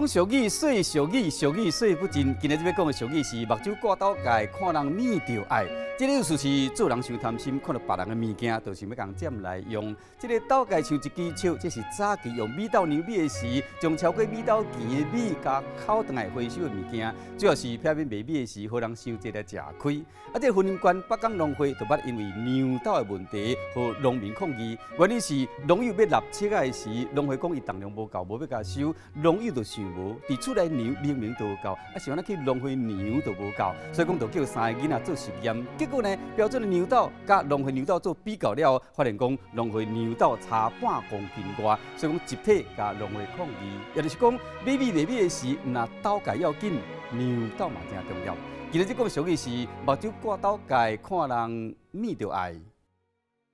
講俗語，說俗語，俗語說不盡。今日這欲講的俗語是目睭掛斗界，看人物就愛。這个意思是做人傷貪心，看著別人的物件，就想欲共佔來用。這个斗界像一支尺，這是早期用米斗量米的時，將超過米斗錢的米共扣轉來回收的物件。主要是避免賣米的時，予人傷濟來食虧。啊，這个雲林縣北港農會就捌因為量斗的問題，予農民抗議。原因是農友欲納尺仔的時，農會講伊重量無夠，無欲共收，農友就想無，佇厝內量明明都有夠，啊是按怎去農會量就無夠，所以講就叫三個囡仔做實驗，結果呢，標準的量斗佮農會量斗做比較了後，發現講農會量斗差半公斤外，所以講集體共農會抗議，也就是講買米賣米的時，毋但斗界要緊，量斗嘛誠重要。今日這講俗語是目睭掛斗界，看人物就愛。